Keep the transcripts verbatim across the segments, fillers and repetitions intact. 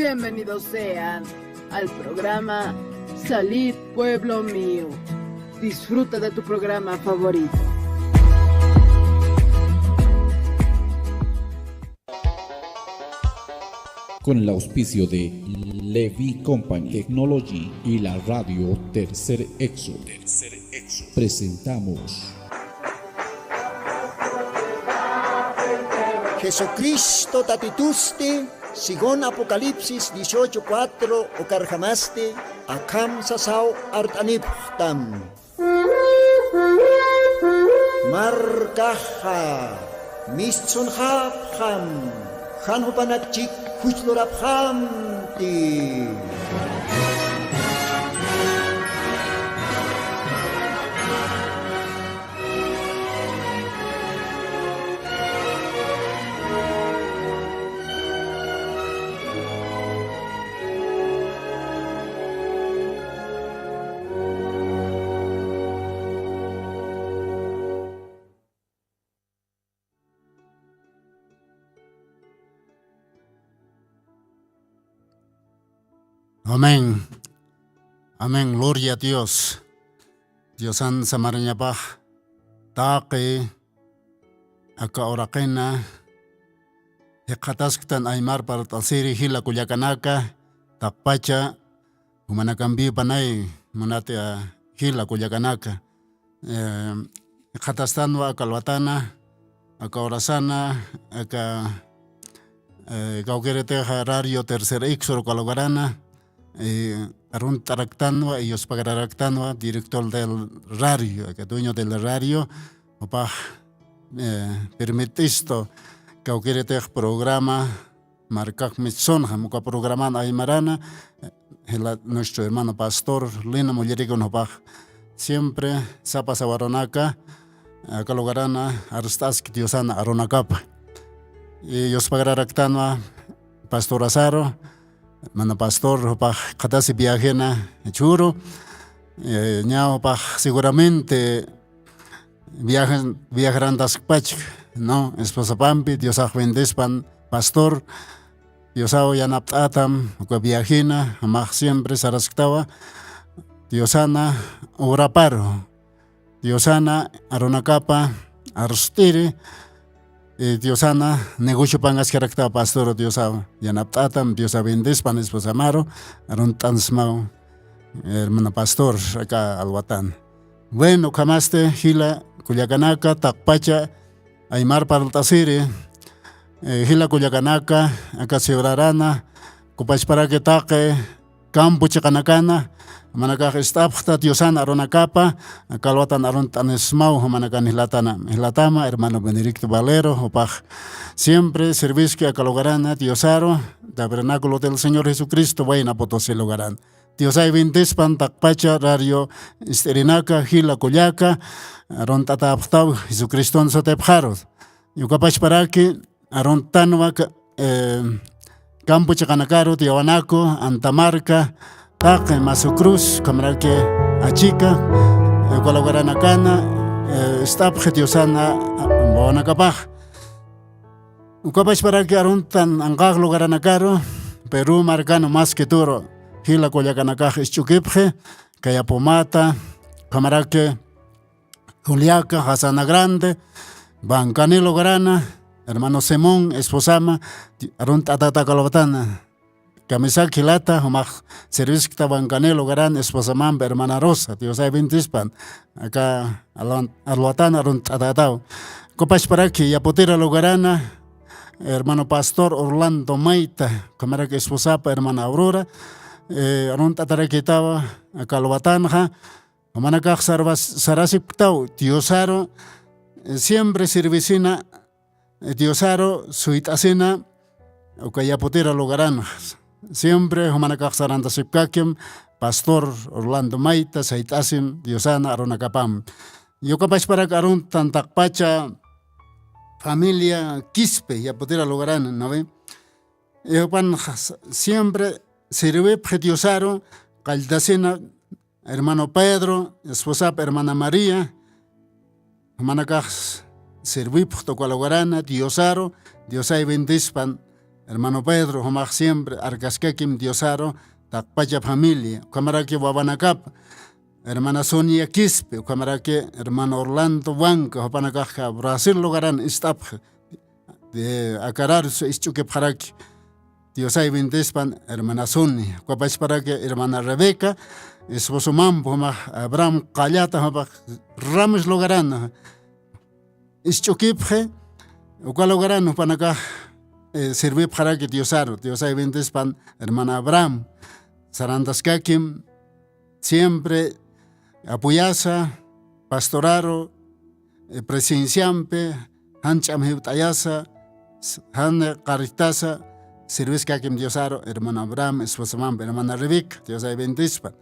Bienvenidos sean al programa Salid Pueblo Mío. Disfruta de tu programa favorito. Con el auspicio de Levi Company Technology y la radio Tercer Exo, presentamos Jesucristo tatitusti, según Apocalipsis dieciocho cuatro, ukarjamasti akham sasaw art'anipxtam. Markaxa mistsunxapxam, jan jupanakchik juchlurapxamti. Amén. Amén. Gloria a Dios. Diosan samarañapax taqi aka uraqina jikxatasktan aymar parlt'asiri jila kullakanaka, taqpacha jumanakampiw panay munati, a, jila kullakanaka. Eh, jikxatastanwa aka alwatana, aka urasana, aka, eh, kawkïritixa Radio Tercer Éxodo uka lugarana, eh, aruntt'araktanwa, yuspagaraktanwa, director del radio, aka dueño del radio, jupax, eh, permitistu kawkïritix programa, markax mistsunxam uka programan aymarana, jila nuestro hermano pastor Lino Mullerikun jupax siempre sapa sawa arunaka, aka lugarana arst'aski Diosana arunakapa. Y yuspagararaktanwa pastor Azaro, hermano pastor, jupax jikxatasi viajena churu, eh, ña jupax seguramente viajan-, viajarantaskpachk, ¿no? Esposapampi, Diosax bendespan, pastor, Diosaw yanapt'atam, uka viajina, jumax siempre sarasktawa, Diosana uraparu, Diosana arunakapa arst'iri, eh, Diosana negociopankaskaraktawa pastor, Diosaw yanapt'atam, Diosaw bendespan, esposamaru, aruntt'ansmaw, hermano pastor, aka alwatan. Bueno, ukhamasti jila kullakanaka, taqpacha aymar parlt'asiri, eh, jila kullakanaka, aka ciudadarana, ukapachparaki taqi campo chiqanakana, jumanakax ist'apxta Diosan arunakapa, aka alwatan aruntt'anismaw, jumanakan jilatana, jilatama, hermano Benedicto Valero, jupax siempre serviski aka lugarana, Diosaru, Tabernáculo del Señor Jesucristo, Huayna Potosí lugaran. Diosay bendespan taqpacha radio ist'irinaka, jila kullaka, aruntt'atäpxtaw Jesucriston sutipxaru. Ukapachparaki arunttanwa, eh, campo chiqanakaru, Tiwanaku, Antamarca, taqi Masu Cruz, ukhamaraki Achica, eh, uka lugaranakana, eh, ist'apxi Diosana, ah, wawanakapax. Ukapachparaki arunttan anqax lugaranakaru, Perú markan maski turu jila kullakanakax isch'ukipxi, Kayapumata, ukhamaraki Juliaca, Jasana Grande, Bancaní lugarana, hermano Simón, esposama, arunt'atätaw aka alwatana. Kamisaki jilata, jumax serviskta Bancaní lugaran, esposamampi hermana Rosa, Diosay bendespan, aka alwan-, alwatan aruntt'atätaw. Ukapachparaki Yaputira lugarana, hermano pastor Orlando Maita, ukhamaraki esposapa hermana Aurora, eh, aruntt'atarakïtawa aka alwatanxa, jumanakax sarwas-, sarasipktaw, Diosaru, eh, siempre sirvisina, Diosaru suyt'asina, uka Yaputira lugaranxa. Siempre jumanakax sarantasipkakim, pastor Orlando Maita, sayt'asim, Diosana arunakapam. Ukapachparak arunttan taqpacha familia Quispe, Yaputira lugaran, ¿no ve? Jupan siempre sirvipxi Diosaru, qalltasina, hermano Pedro, esposap hermana María, jumanakax sirvipxta uka lugarana, Diosaru, Diosay bendespan, hermano Pedro, jumax siempre arkaskakim Diosaru, taqpacha familia, ukhamaraki wawanakapa, hermana Sonia Quispe, ukhamaraki hermano Orlando Huanca, jupanakaxa Brasil lugaran ist'apxi, de, aka rarus isch'ukipxaraki. Diosay bendispan, hermana Sonia. Ukapachparaki hermana Rebeca, esposomampi, jumax Abraham Qallata, jumax Ramos lugaran isch'ukipxi, uka lugaran jupanakax, eh, sirvipxaraki Diosaru. Diosay bendispan, hermana Abraham. Sarantaskakim, siempre apoyasa, pastoraru, eh, presenciampi, jan ch'am jiwt'ayasa, s-, jan qarjtasa, sirviskakim Diosaru, hermano Abraham, esposamampi, hermana Rebeca, Diosay bendispan.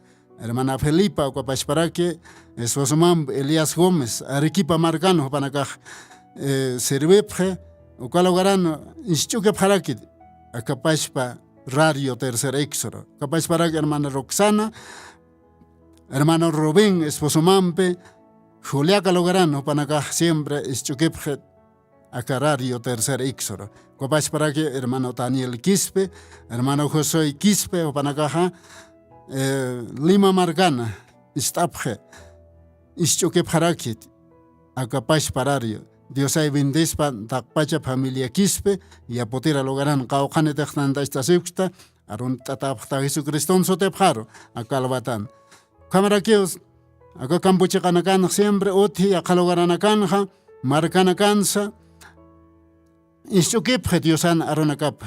Hermana Felipa, ukapachparaki, esposamampi, Elías Gómez, Arequipa markan, jupanakax, eh, sirvipxi, uka lugaran, isch'ukipxaraki, akapachpa, Radio Tercer Éxodo. Ukapachparaki hermana Roxana, hermano Rubén, esposomampi, Juliaca lugaran, jupanakax siempre isch'ukipxi aka Radio Tercer Éxodo. Ukapachparaki hermano Daniel Quispe, hermano Josué Quispe, jupanakaxa, eh, Lima markana, ist'apxi, isch'ukipxaraki, akapachpa radio. Diosay bendispan, taqpacha familia Quispe, Yaputira lugaran qawqhanitix tantachtasipxta, arunt'atapxta Jesucriston sutipxaru, aka alwatan. Ukhamarakiw, aka kampuchiqanakanxa siempre utji, yaqha lugaranakanxa, markanakansa, isch'ukipxi Diosan arunakapa.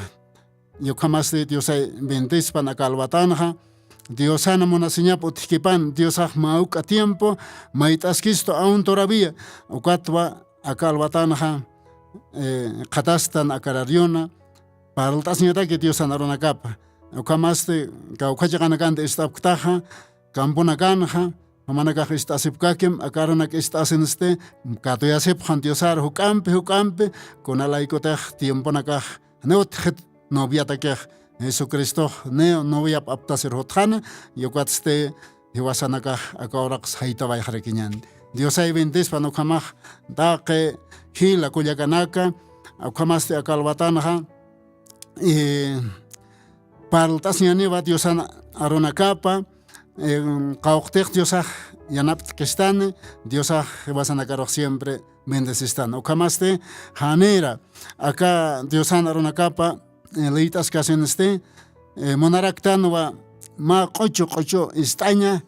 Ukhamasti Diosay bendispan aka alwatanxa. Diosan munasiñap utjkipan, Diosax mä juk'a tiempo, mayt'askistu aún todavía. Ukatwa aka alwatanxa, eh, qhatastan aka radiona, parlt'asiñataki Diosan arunakapa. Ukhamasti kawkha chiqanakanti ist'apktaxa, kampunakanxa, jumanakax ist'asipkakim, aka arunak ist'asinsti, katuyasipxan Diosar juk'ampi, juk'ampi, kunalaykutix tiemponakax, janiw utjxit noviatakix, Jesucristox, niw noviap aptasir jutxani, ukatsti, jiwasanakax, aka uraqs jaytawayxarakiñanti. Diosay bendispan ukhamax, taqi, jila kullakanaka, ukhamasti aka alwatanxa, eh, parlt'asiñaniwa Diosan arunakapa, eh, qawqtix Diosax yanapt'kistani, Diosax jiwasanakarux siempre bendecistani. Ukhamasti, janira, aka Diosan arunakapa, eh, liyt'askasinisti, eh, munaraktanwa mä q'uchu q'uchu ist'aña,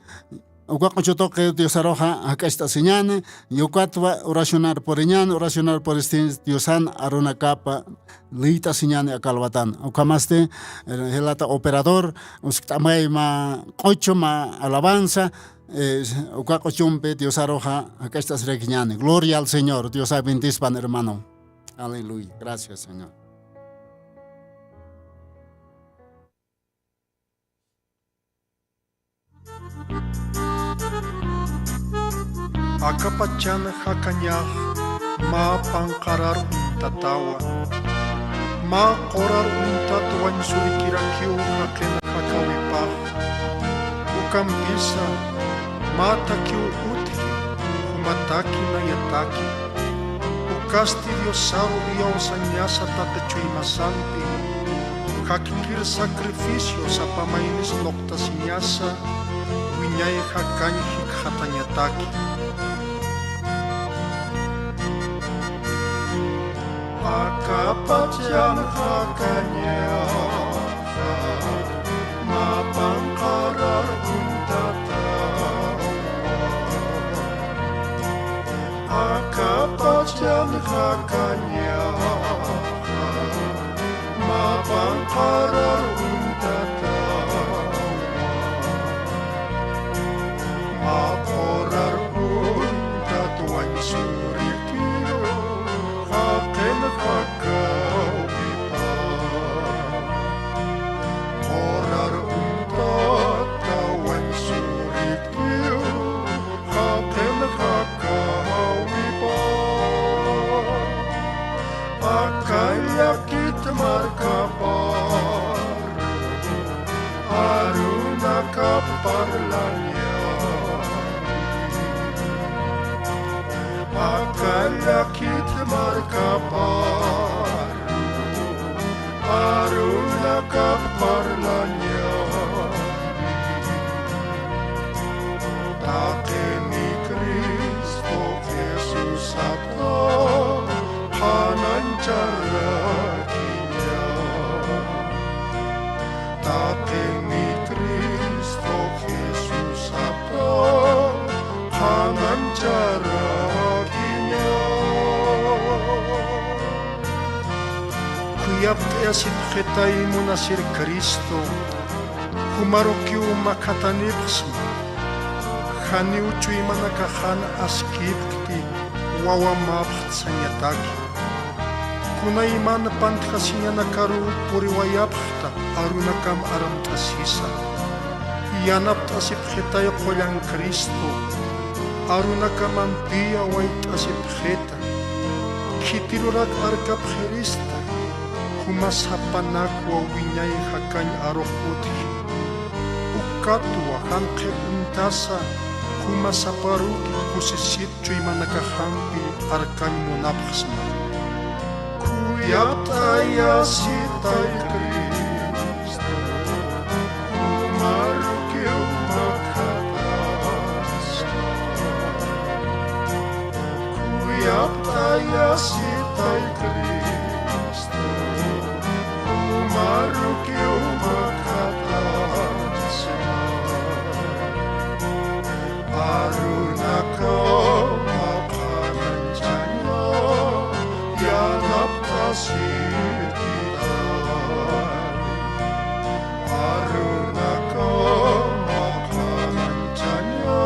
uka q'uchu tuqi Diosaruxa jak'acht'asiñani, ukatwa oracionar puriñani, oracionar puristi Diosan arunakapa liyt'asiñani aka alwatan. Ukhamasti, eh, jilata operador, uskt'amay mä q'uchu, mä alabanza, eh, uka q'uchumpi Diosaruxa jak'acht'asirakiñani. Gloria al Señor. Diosa bendispan, hermano. Aleluya. Gracias, Señor. Akapachan jakañax mä panqarar uñtatawa, mä qurar uñtat wañsurikirakiw jaqin jakäwipax. Ukampisa, mä takiw utji, jumataki nayataki. Ukasti Diosaru iyawsañasa tata chuymasampi, jakir sacrificio sapa maynis luqtasiñasa, wiñay jakañ jikxatañataki. Akapachan jakañaxa, mä panqarar uñtatawa. Akapachan jakañaxa, mä panqarar uñtatawa. Mä qurar uñtat wañsuritiw, jaqin jakäwipa. Qurar uñtat wañsuritiw, jaqin jakäwipa. Aka llakit markapar, arunakap parlañäni. Aka llakit markapar, Yapt'ayasipxitay munasir Cristo, jumarukiw makhatanipxsma. Janiw chuymanakaxan askipkti wawamäpxt sañataki. Kunayman pantjasiñanakaruw puriwayapxta arunakam armt'asisa. Yanapt'asipxitay qullan Cristo, arunakamantiya wayt'asipxita. Khitirurak arkapxirista, juma sapanakwa wiñay jakañ arux utji. Ukatwa janqhir uñtasa, juma saparuki kusisip chuymanakaxampi arkañ munapxsma. Khuyapt'ayasitay Cristo, jumarukiw makhataspa. Khuyapt'ayasitay Cristo, jumarukiw makhataspa. Arunakaw maqananchaña yanapt'asirkitay. Arunakaw maqananchaña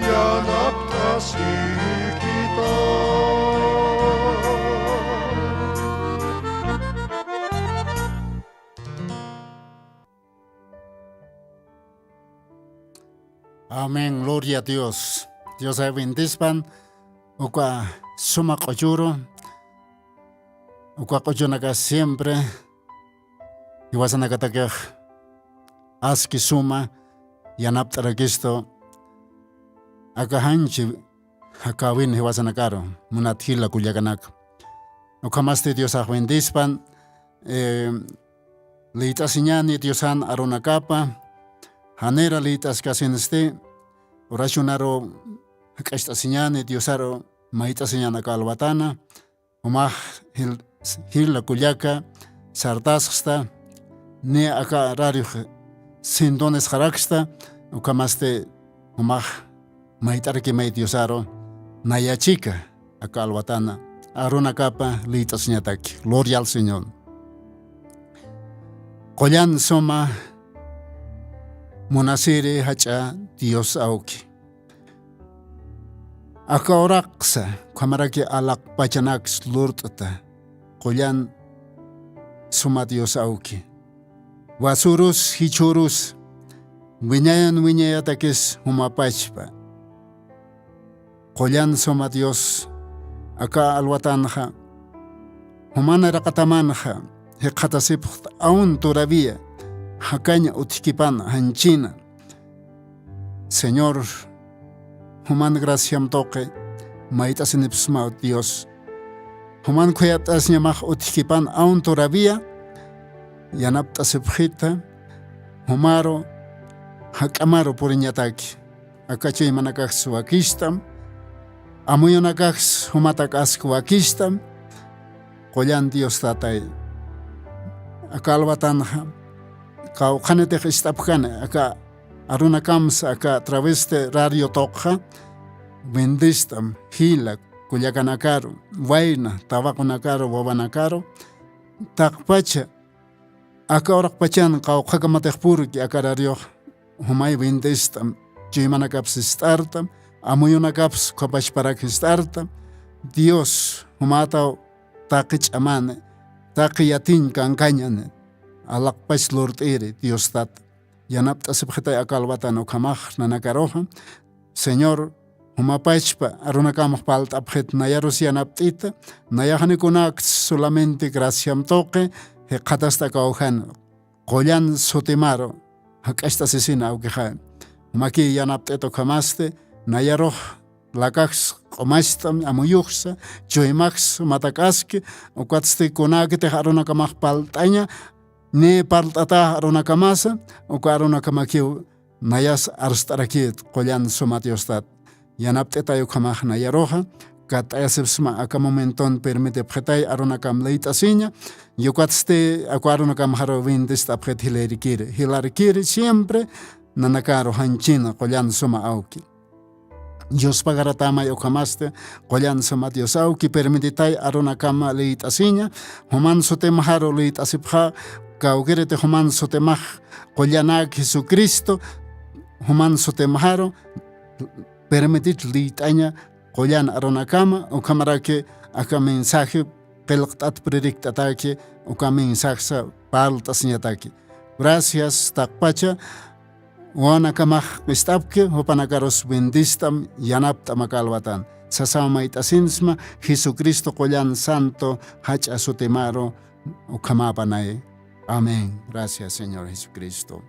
yanapt'asirkitay. Amén, gloria a Dios. Dios bendispan. Uka suma q'uchuru, uka q'uchunaka siempre jiwasanakatakix aski suma yanapt'arakistu, aka janchi jakäwin jiwasanakaru, munat jila kullakanaka. Ukhamasti Diosax bendispan, eh, liyt'asiñäni Diosan arunakapa, janira liyt'askasinsti, oracionaru jak'acht'asiñäni, Diosaru mayt'asiñäni aka alwatana, jumax jil-, jila kullaka sartasxsta, niya aka rarux sintonisxaraksta, ukhamasti jumax mayt'arkimay Diosaru, naya chika aka alwatana arunakapa liyt'asiñataki. Gloria al Señor. Qullan suma munasiri jach'a Dios awki. Aka uraqsa, ukhamaraki alaqpachanaks lurt'ta, qullan suma Dios awki. Wasurus, jichhürus, wiñayan wiñayatakis jumapachpa. Qullan suma Dios, aka alwatanxa, juman iraqatamanxa, jikxatasipxt aun todavía, jakañ utjkipan janchina. Señor, juman graciam tuqi, mayt'asinipsma Dios. Juman khuyapt'asiñamax utjkipan aun todavía, yanapt'asipxita, jumaru, jak'amaru puriñataki. Aka chuymanakaks wakistam, amuyunakaks jumatak ask wakistam, qullan Dios Tatay. Aka alwatanxa, kawkhanitix ist'apkani, aka arunakamsa aka a través de radio tuqxa, bendistam, jila, kullakanakaru, wayna, tawaqunakaru, wawanakaru, taqpacha, aka uraqpachan qawqhakamatix purki aka radiox, jumay bendistam, chuymanakaps ist'artam, amuyunakaps khupachparak ist'artam, Dios, jumataw taqi ch'amani, taqi yatiñ kankañani, alaqpach lurt'iri, Dios Tata. Yanapt'asipxitay aka alwatan ukhamax nanakaruxa. Señor, jumapachpa, arunakamx parlt'apxit nayarus yanapt'ita, nayax janiw kunakts solamente graciam tuqi, jikxatasta kawkhan, qullan sutimaru, jak'acht'asisina awkixay. Jumaki yanapt'it ukhamasti, nayarux lakaks q'umachtam, amuyuxsa, chuymaks, jumatak aski, ukatsti kunakitix arunakamax parlt'aña, niy parlt'atax arunakamasa, uka arunakamakiw nayas arst'arakit, qullan suma Diostat. Yanapt'itay ukhamax nayaruxa, katt'ayasipsma aka momenton permitipxitay arunakam liyt'asiña, ukatsti aka arunakamxaru bendist'apxit jilarkiri, jilarkiri siempre, nanakaru janchina, qullan suma awki. Yuspagaratamay ukhamasti, qullan suma Dios awki permititay arunakama liyt'asiña, juman sutimxaru liyt'asipxa, kawkiriti juman sutimax qullanak Jesucristo, juman sutimxaru permitit liyt'aña qullan arunakama, ukhamaraki aka mensaje qillqt'at predikt'ataki, uka mensajsa parlt'asiñataki. Gracias taqpacha, wawanakamax q'ist'apki, jupanakarus bendist'am, yanapt'am aka alwatan. Sasaw mayt'asinsma, Jesucristo qullan santo jach'a sutimaru ukhamapanay. Amén. Gracias, Señor Jesucristo.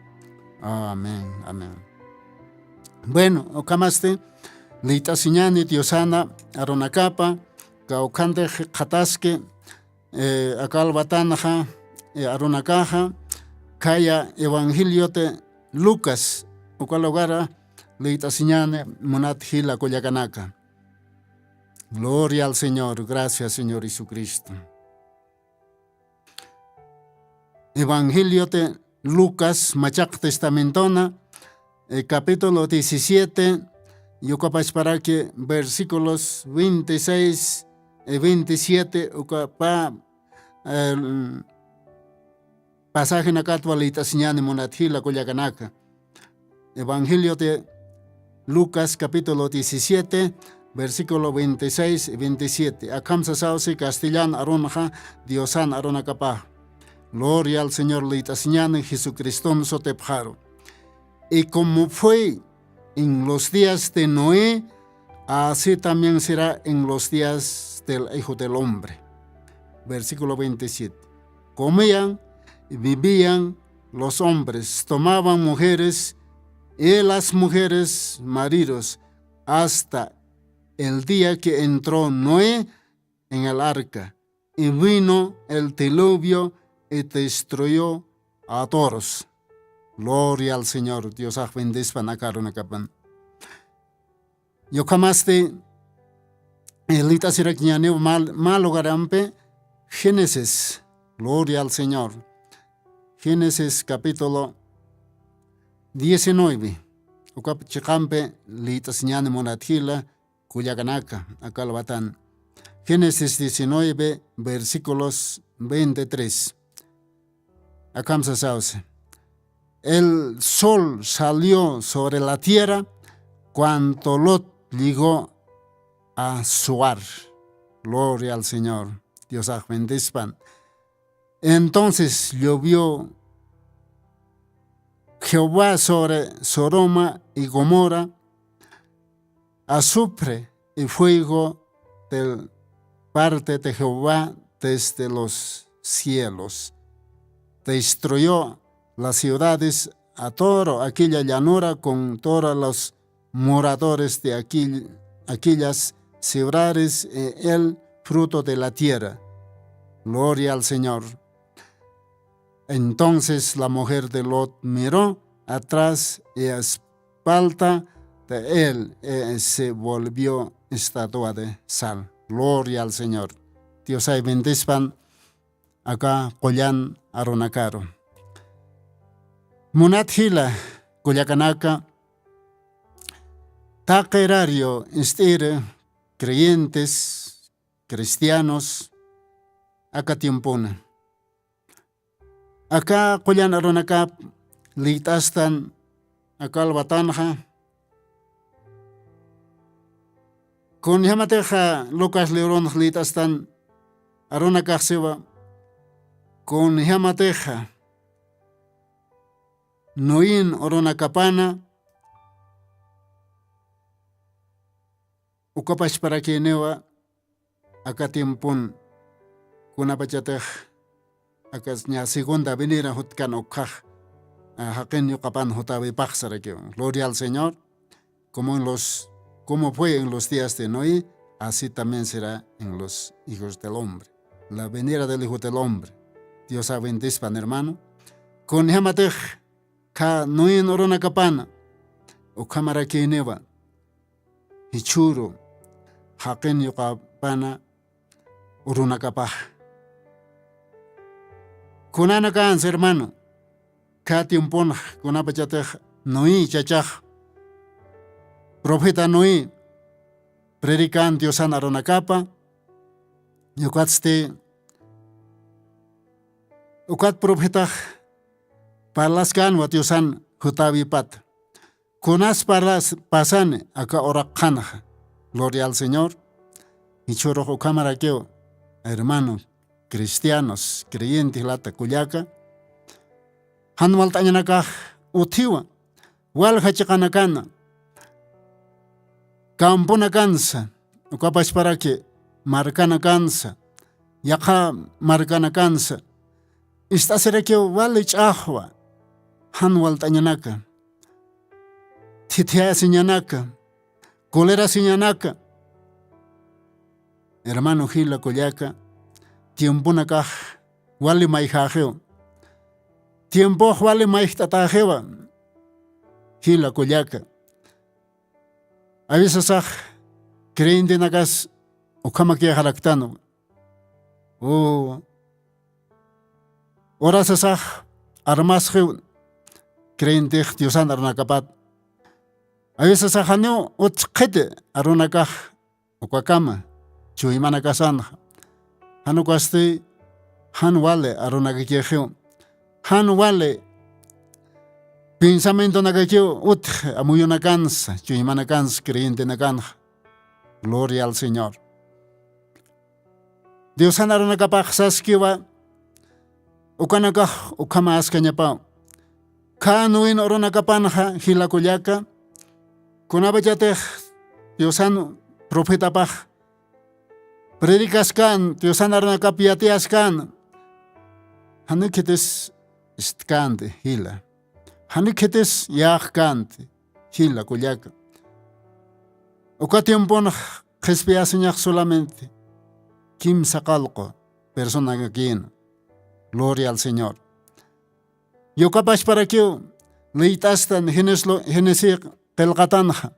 Amén, amén. Bueno, ukhamasti, liyt'asiñani Diosana arunakapa, kawkhantix qhataski, eh, aka alwatanxa, eh, arunakaxa, khaya Evangeliote Lucas, uka lugara liyt'asiñani munat jila kullakanaka. Gloria al Señor, gracias Señor Jesucristo. Evangeliote Lucas, Machaq Testamentona, eh, capítulo diecisiete, y ukapachparaki versículos veintiséis y veintisiete, ukapa, eh, pasajenakatwa liyt'asiñani munat jila kullakanaka. Evangelio de Lucas, capítulo diecisiete, versículo veintiséis y veintisiete. Akham sasaw si castellan arunxa, Diosan arunakapa. Gloria al Señor, liyt'asiñani Jesucriston sutipxaru. Y como fue en los días de Noé, así también será en los días del Hijo del Hombre. Versículo veintisiete. Comían y bebían los hombres, tomaban mujeres y las mujeres maridos, hasta el día que entró Noé en el arca, y vino el diluvio y destruyó a todos. Gloria al Señor, Diosax bendispan aka arunakapan. Ukhamasti, eh, liyt'asirakiñaniw mä, mä lugarampi, Génesis, gloria al Señor. Génesis capítulo diecinueve. Uka chiqampi liyt'asiñani munat jila, kullakanaka, aka alwatan. Génesis diecinueve, versículos veintitrés. Akham sasaw si. El sol salió sobre la tierra cuando Lot llegó a Zoar. Gloria al Señor. Diosax bendispan. Entonces llovió Jehová sobre Sodoma y Gomorra azufre y fuego de parte de Jehová desde los cielos. Destruyó las ciudades a toda aquella llanura con todos los moradores de aquel-, aquellas ciudades y el fruto de la tierra. Gloria al Señor. Entonces la mujer de Lot miró atrás y espalda de él, y se volvió estatua de sal. Gloria al Señor. Diosay bendispan aka qullan arunakaru. Munat jila kullakanaka, taqi radio ist'iri creyentes, cristianos, aka tiempona. Aka qullan arunakap liyt'astan aka alwatanxa. Kunjamatixa Lucas libronx liyt'astan arunakax siwa. Kunjamatixa Noin urunakapana ukapachparakiniwa aka tiempon kunapachatix aka ña segunda venida jutkan ukhax, a, jaqin yuqapan jutawipax sarakiw. Gloria al Señor. Como en los, como fue en los días de Noé, así también será en los hijos del hombre. La venida del Hijo del Hombre. Diosa bendispan, hermano. Kunjamatix kha Noé urunakapana ukhamarakiniwa jichhüru jaqin yuqapana urunakapax. Kunanakansa, hermano, kha tiemponx kunapachatix Noé chachax, profeta Noé, predican Diosan arunakapa, ukatsti ukat profetax parlaskänwa Diosan jutäwipat. Kunas parlas pasani aka uraqxanxa. Gloria al Señor. Jichhürux ukhamarakiw, hermano, cristianos, creyente jilata kullaka, jan walt'añanakax utjiwa, walja chiqanakana, camponakansa, ukapachparaki markanakansa, yaqha markanakansa, ist'asirakiw wali ch'axwa jan walt'añanaka, thithiyasiñanaka, colerasiñanaka. Hermano jila kullaka, tiemponakax wali mayjäxiwa. Tiempox wali mayjt'atäxiwa, jila kullaka. A vecesax creyentenakas ukhamakïxaraktanwa. U horasasax armasxiw creyentix Diosan arunakapat. A vecesax janiw utjxiti arunakax ukakama chuymanakasanxa. Jan ukasti jan wali arunakakixiw, jan wali pensamientonakakiw utji amuyunakansa, chuymanakansa, creyentenakanxa. Gloria al Señor. Diosan arunakapax saskiwa, ukanakax ukhama askañapaw. Khä Noen urunakapanxa jila kullaka, kunapachatix Diosan profetapax predicaskan, Diosan arunakap yatiyaskan, jani khitis ist'känti jila, jani khitis yäxkänti jila kullaka. Uka tiemponx qhispiyasiñax solamente kimsa qallqu personakakïna. Gloria al Señor. Ukapachparakiw liyt'astan Génesis lo-, Génesis qillqatanxa.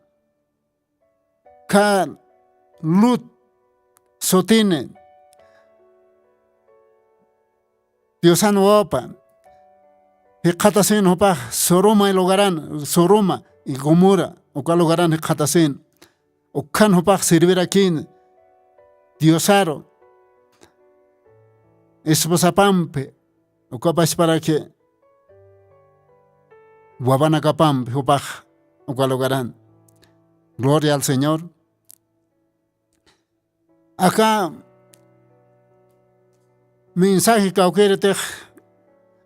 Khä Lot sutini Diosan wawapa jikxatasin jupax Sodoma lugaran, Sodoma y Gomorra uka lugaran jikxatasin. Ukhan jupax servirakïn Diosaru, esposapampi, ukapachparaki wawanakapampi jupax uka lugaran. Gloria al Señor. Aka mensaje kawkïritix,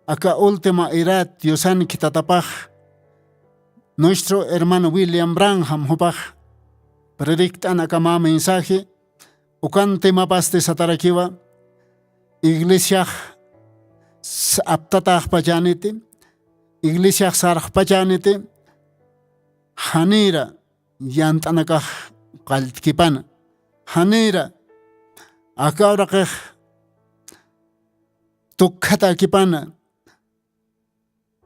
aka última edad Diosan khithatapax, nuestro hermano William Branham jupax predikt'an aka mä mensaje, ukan temapasti satarakiwa, iglesiax s-, aptatäxpachäniti, iglesiax sarxpachäniti, janïra yant'anakax qalltkipana, janïra aka uraqix tukjatäkipana,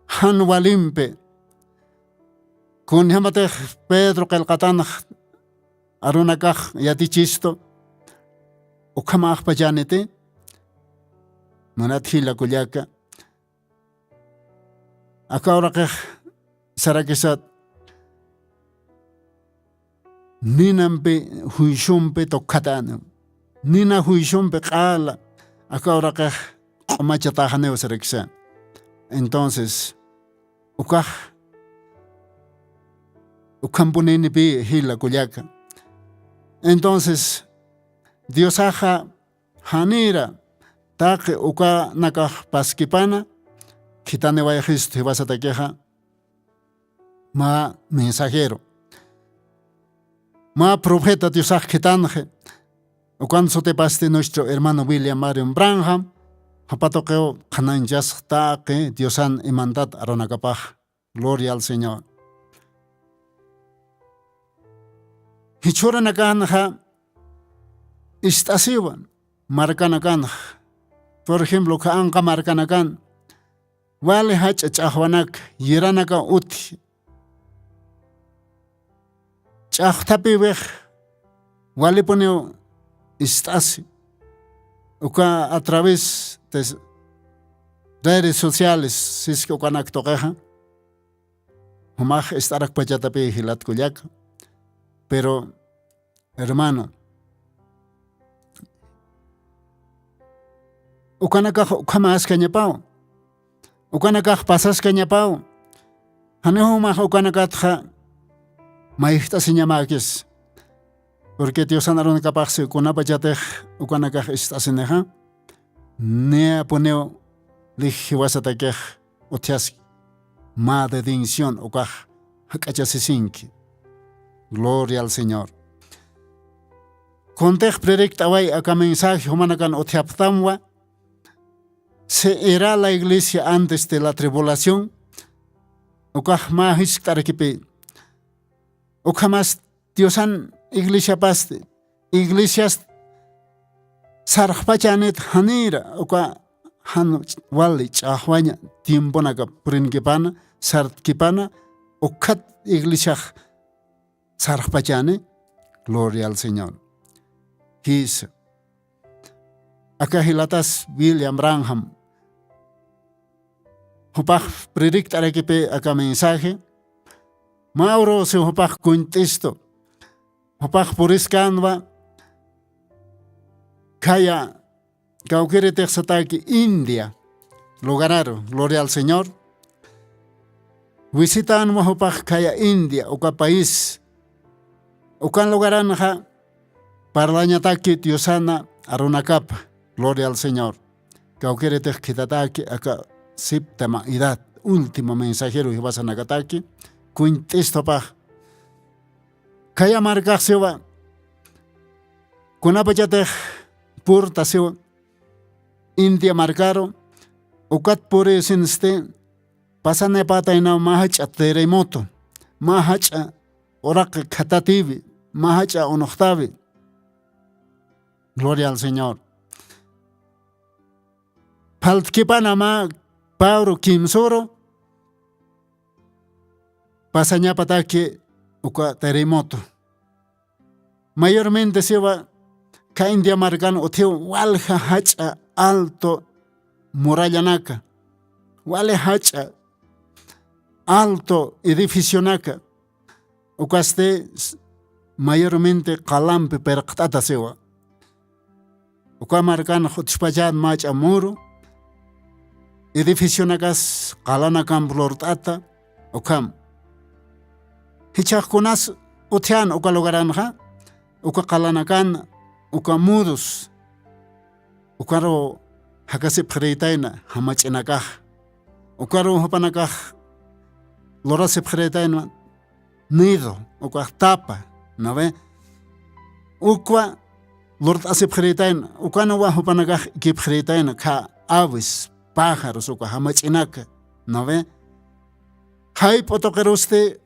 jan walimpi, kunjämatix Pedro qillqatanx arunakax yatichistu, ukhamäxpachäniti, munat jila kullaka. Aka uraqix sarakisat ninampi juiciompi tukjatani. Nina juiciompi q'ala aka uraqix q'umachatäxaniw sarakisa. Entonces, ukax, ukhampunïnipï jila kullaka. Entonces, Diosaxa janïra taqi ukanakax paskipana khithaniwayxistu jiwasatakixa mä mensajero, mä profeta Diosax khitanxi. Ukan sutipasti nuestro hermano William Marion Branham, japa tuqiw qhanañchasx taqi Diosan imantat arunakapax. Gloria al Señor. Jichhüranakanxa ist'asiwa markanakanxa. Por ejemplo, uka anqa markanakan wali jach'a ch'axwanak, yiranaka utji. Ch'axthapiwix walipuniw ist'asi. Uka a través de redes sociales, siski ukanak tuqixa, jumax ist'arakpachatapï jilat kullaka. Pero hermano. Ukanakax ukhamäskañapaw. Ukanakax pasaskañapaw. Janiw jumax ukanakatxa mayjt'asiñamäkis. Porque diosan arunakapaxsi kunapachatix ukanakax ist'asinixa, niyapuniw lij jiwasatakix utjaski. Mä detención ukax jak'achasisinki. Gloria al Señor. Kuntix predikt'away aka mensaje jumanakan utjapxtamwa. ¿Se irá la iglesia antes de la tribulación? Ukax mä jiskt'arakipï. Ukhamas diosan iglesiapasti, iglesias sarxpachanit janïra uka jan wali ch'axwaña tiemponaka purinkipana, sartkipana, ukhat iglesiax sarxpachani. Gloria al Señor. Jisa. Aka jilatas William Branham jupax predikt'arakipï aka mensaje. Mä urusi jupax kuñt'istu. Jupax puriskänwa khaya kawkiritix sataki India lugararu. Gloria al Señor. Visitänwa jupax khaya India uka país. Ukan lugaranxa parlañataki diosana arunakapa. Gloria al Señor. Kawkiritix khithataki aka séptima edad, último mensajero jiwasanakataki kuñt'istu jupax. Khaya markax siwa kunapachatix purta siwa India markaru, ukat purisinsti pasanayapätaynaw mä jach'a terremoto, mä jach'a uraqi khatatïwi, mä jach'a unuxtäwi. Gloria al Señor. Phaltkipanama pä uru kimsüru pasañapataki uka terremoto. Mayormente siwa, kha India markan utjiw walja jach'a alto murallanaka, wali jach'a alto edificionaka, ukasti s-, mayormente qalampi pirqt'ata siwa. Uka markan jutspachat mach'a muru, edificionakas qalanakamp lurt'ata, ukham. Jichhax kunas utjian uka lugaranxa, uka qalanakan, uka murus, ukaru jakasipxirïtayna jamach'inakax, ukaru jupanakax lurasipxirïtayna nido, ukax tapa, ¿no ve? Ukwa lurt'asipxirïtayna, ukanwa jupanakax ikipxirïtayna, kha aves, pájaros, uka jamach'inaka, ¿no ve? Jayp'u tuqirusti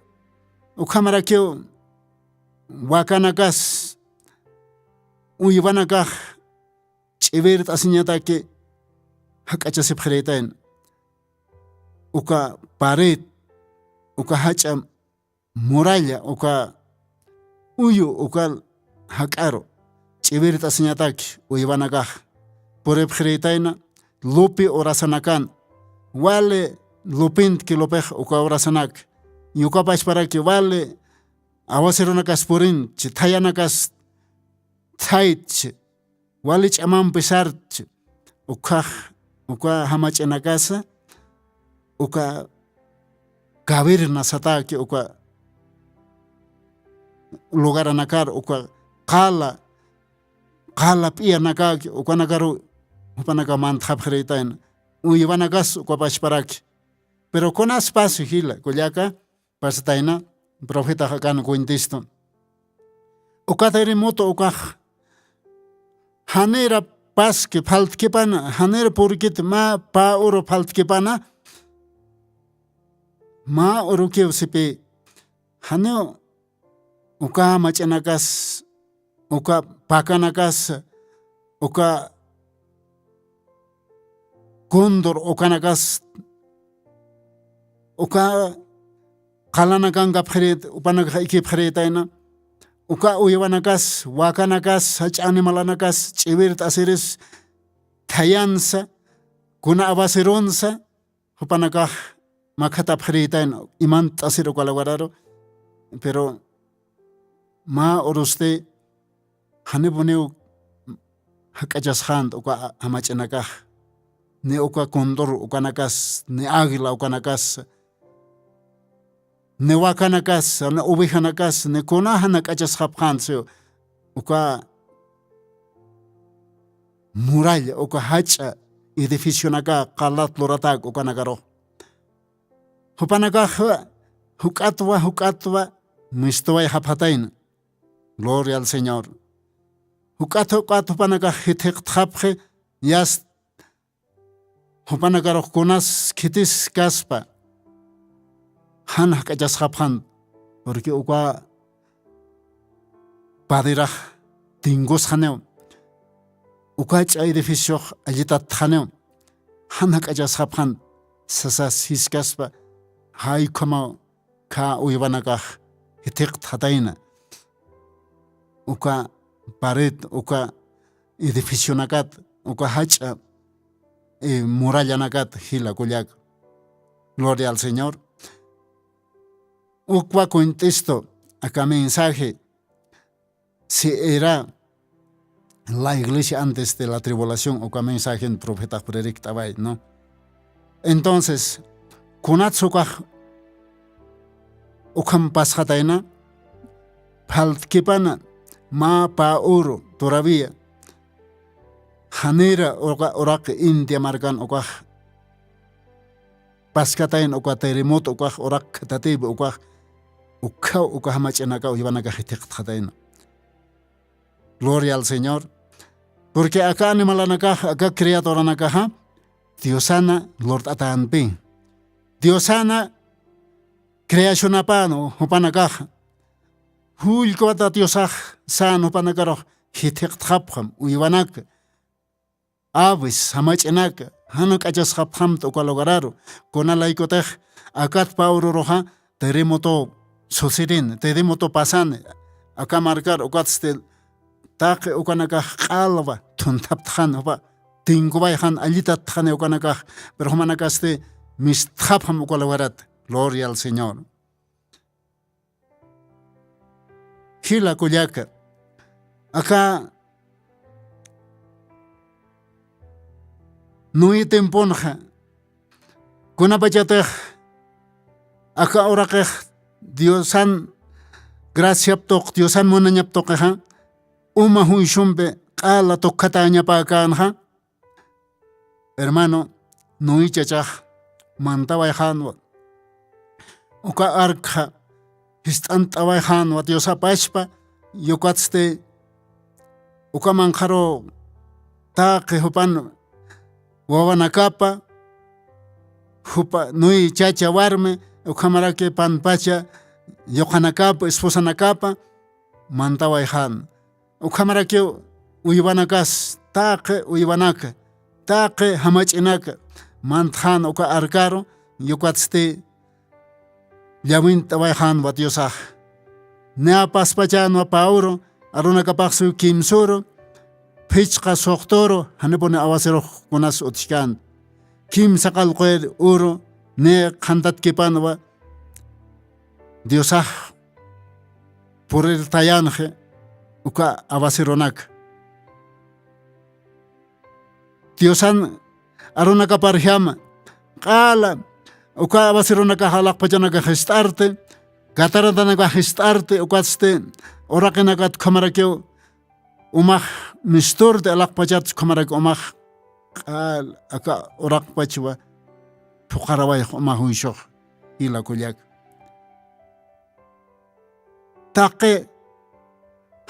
ukhamarakiw wakanakas, uywanakax ch'iwirt'asiñataki jak'achasipxirïtayna. Uka pared, uka jach'a muralla, uka uyu, uka jak'aru ch'iwirt'asiñataki uywanakax puripxirïtayna, lupi urasanakan, wali lupintki lupix uka urasanak, y uka pachparaki wali awasirunakas purinchi, thayanakas thaytchi, wali ch'amampi sartchi, ukhax, uka jamach'inakasa, uka caverna sataki, uka lugaranakar, uka qala, qala p'iyanakaki, ukanakaru jupanaka mantxapxirïtayna, uywanakas uka pachparaki. Pero kunas pasi jila, kullaka, pasatayna, profetax akan cuentistu. Uka terremoto ukax janira paski phaltkipana, janira purkit mä pä uru phaltkipana, mä urukiw sipï, janiw uka mach'anakas, uka pakanakas, uka cóndor ukanakas, uka qalanakankapxirït, jupanakax ikipxirïtayna, uka uywanakas, wakanakas, jach'a animalanakas ch'iwirt'asiris thayansa, kuna awasirunsa, jupanakax makhatapxirïtayna, imant'asir uka lugararu, pero mä urusti Janipuniw jak'achasxänt uka jamach'inakax, ni uka cóndor ukanakas, ni águila ukanakasa, ni wakanakasa, ni ovejanakasa, ni kuna jan jak'achasxapxänt, siw uka muralla, uka jach'a edificionaka qalat luratäk ukanakarux. Jupanakax juk'atwa, juk'atwa mistuwayxapxatayna. Gloria al Señor. Juk'at, juk'at jupanakax jithiqtxapxi, yast jupanakarux kunas khitis kaspa jan jak'achasxapxän, porque uka paderax tinkusxaniw, uka jach'a edificiox allitatxaniw, jan jak'achasxapxän sasas jiskaspa, jay ukhamaw khä uywanakax jithiqtxatayna. Uka pared, uka edificionakat, uka jach'a, eh, murallanakat, jila kullaka. Gloria al Señor. Ukwa cuent'istu aka mensaje, si era la iglesia antes de la tribulación, uka mensajen profetax predikt'away, ¿no? Entonces, kunats ukax ukham pasxatayna, phaltkipana mä pä uru todavía, janira uka uraq India markan ukax paskatayna, uka terremoto ukax uraq khatatipi ukax, ukhaw uka jamach'inaka uywanakax jithiqtxatayna. Gloria al Señor. Porque aka animalanakax, aka criaturanakaxa Diosana lurt'atänpi. Diosana creacionapan jupanakaxa. Jullkawata Diosax sän jupanakarux jithiqtxapxam, uywanaka, aves, jamach'inaka, jan jak'achasxapxamta uka lugararu. Kunalaykutix akat pä ururuxa terremoto sucedini, terremoto pasani aka markar, ukatsti taqi ukanakax q'alwa thunthaptxani, jupa tinkuwayxani, allitatxani ukanakax, pero jumanakasti mistxapxam uka lugarat. Gloria al Señor. Jila kullaka, aka Noé tiemponxa, kunapachatix aka uraqix Diosan graciap tuq, Diosan munañap tuqixa, uma juysumpi q'ala tukjatäñapäkänxa, hermano, Noé chachax mantawayxänwa. Uka arkxa jist'ant'awayxänwa Diosapachpa, ukatsti uka manqharu taqi jupan wawanakapa, jupa Noé chacha warmi, ukhamaraki panpacha yuqanakapa, esposanakapa mantawayxän. Ukhamarakiw uywanakas, taqi uywanaka, taqi jamach'inaka mantxän uka arkaru, ukatsti llawint'awayxänwa Diosax. Niya paspachänwa pä uru, arunakapaxsiw kimsüru, phichqa suxtüru, janipuni awasirux kunas utjkänti. Kimsa qallquyir uru, niya qhantatkipanwa Diosax purirtayänxi uka awasirunaka. Diosan arunakaparjama, q'ala uka awasirunakax alaqpachanakax jist'arti, cataratanakax jist'arti, ukatsti uraqinakat ukhamarakiw umax misturti, alaqpachat ukhamaraki umax q'ala aka uraqpachwa phuqarawayx uma juysux, jila kullaka. Taqi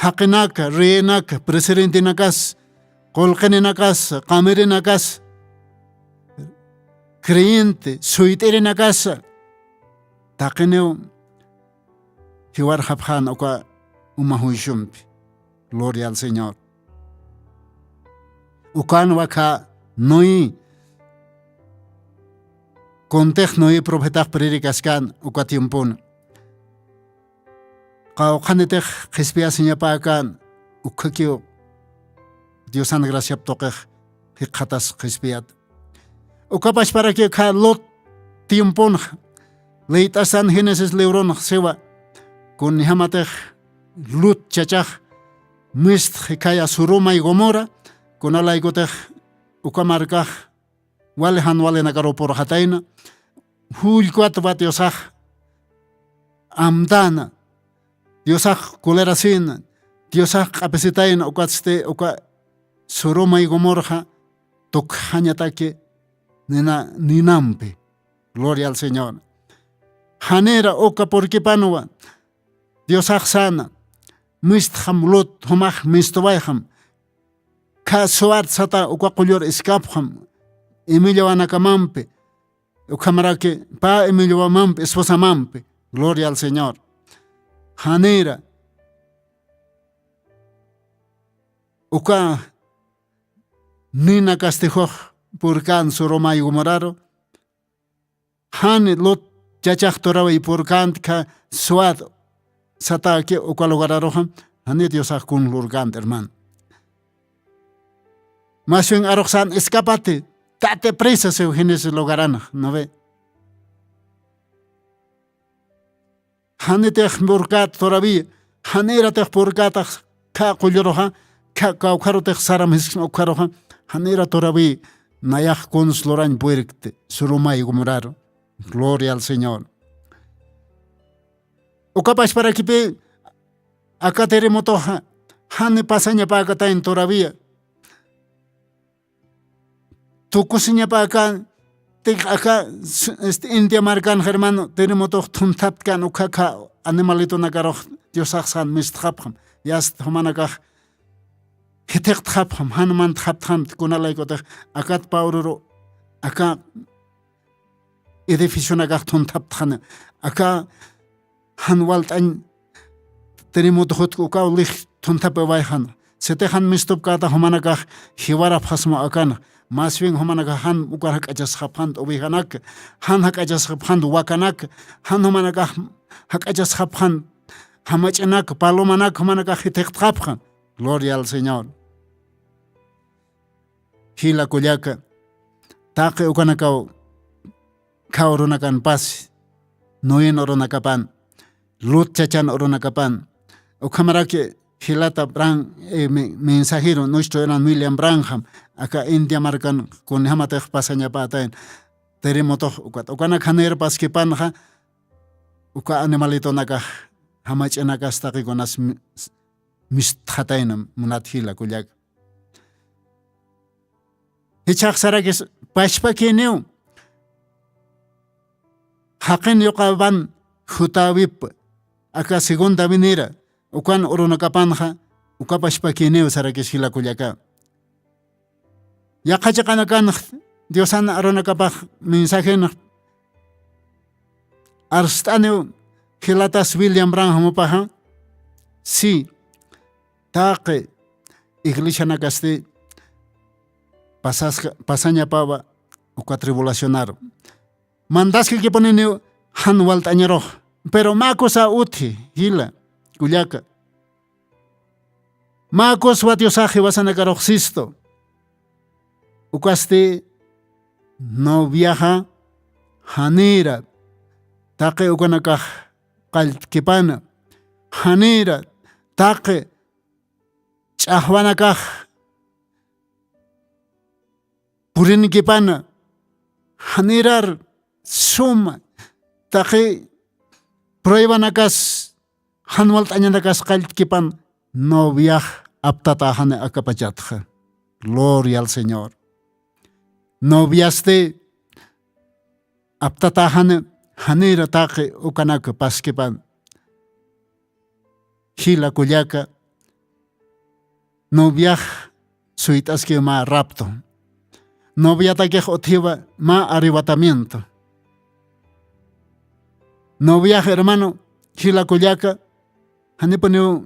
jaqinaka, reyinaka, presidentinakas, qullqininkasa, qamirinakas, creyente suyt'irinakasa, taqiniw jiwarxapxän uka uma juysumpi. Gloria al Señor. Ukanwa khä Noé, kuntix Noé profetax predicaskan uka tiempona. Qawqhanitix qhispiyasiñapäkän, ukhakiw Diosan graciap tuqix jikxatas qhispiyat. Uka pachparakiw khä Lot tiemponxa, liyt'astan Génesis libronxa siwa, kunjamatix Lot chachax mistxi khaya Sodoma y Gomorra, kunalaykutix uka markax wali jan walinakaru purxatayna, jullkwatwa Diosax amtäna, Diosax colerasïna, Diosax q'apisitayna, ukatsti uka Sodoma y Gomorraxa tukjañataki nina, ninampi. Gloria al Señor. Janira uka purkipanwa Diosax säna, mistxam Lot, jumax mistuwayxam, khä Zoar sata uka qullur iskapxam, imillawanakamampi, ukhamaraki pä imillawamampi, esposamampi. Gloria al Señor. Janira uka nina castigox purkän Sodoma y Gomoraru, jani Lot chachax turawiy purkänti khä Zoar satäki uka lugararuxa, jani Diosax kun lurkänti, hermano. Más bien arux sän escapati, tati prisa siw Génesis lugaranx, ¿no ve? Janitix purkät turawiy, janiratix purkätax khä qulluruxa, khä kawkharutix saram jisksma ukharuxa, janira turawiy nayax kuns lurañ purirkti Sodoma y Gomoraru. Gloria al Señor. Uka pachparakipï aka terremotoxa jani pasañapäkatayn turawiya. Tukusiñapäkän, aka, este, India markanxa, hermano, terremotox thunthaptkän, ukkha khä animalitonakarux Diosax sän mistxapxam. Yast jumanakax jithiqtxapxam, jan mantxaptxamti, kunalaykutix akat pä ururu aka edificionakax thunthaptxani, aka jan walt'añ terremoto jutki ukaw lij thunthapiwayxan. Sitix jan mistupkäta jumanakax jiwarapxasma akanxa. Más bien jumanakax jan ukar jak'achasxapxant ovejanaka, jan jak'achasxapxant wakanaka, jan jumanakax jak'achasxapxant jamach'inaka, palomanaka jumanakax jithiqtxapxan. Gloria al Señor. Jila kullaka, taqi ukanakaw khä urunakanpasi, Noen urunakapan, Lot chachan urunakapan, ukhamaraki jilata Bran, eh, me-, mensajero nuestro hermano William Branham, aka India markan kunjamatix pasañapätayn, terremotox ukat, ukanak janir paskipanxa, uka animalitonakax, jamach'inakax taqikunas mi-, mistxatayna, munat jila kullaka. Jichhax sarakis pachpakïniw, jaqin yuqapan jutäwip, aka segunda venida, ukan urunakapanxa, uka pachpakïniw sarakis jila kullaka. Yaqha chiqanakanx Diosan arunakapax mensajenx arst'aniw jilatas William Branham jupaxa, sí, taqi iglesianakasti pasaska, pasañapawa uka tribulacionaru. Mantaskikipuniniw jan walt'añarux. Pero mä cosa utji, jila, kullaka. Mä coswa Diosax jiwasanakarux sistu. Ukasti noviaxa janira taqi ukanakax qalltkipana, janira taqi ch'axwanakax purinkipana, janirar suma taqi pruebanakas, jan walt'añanakas qalltkipan noviax aptatäxani akapachatxa. Gloria al Señor. Noviasti aptatäxani janira taqi ukanak paskipan. Jila kullaka, noviax suyt'askiw mä rapto. Noviatakix utjiwa mä arrebatamiento. Noviax, hermano, jila kullaka, janipuniw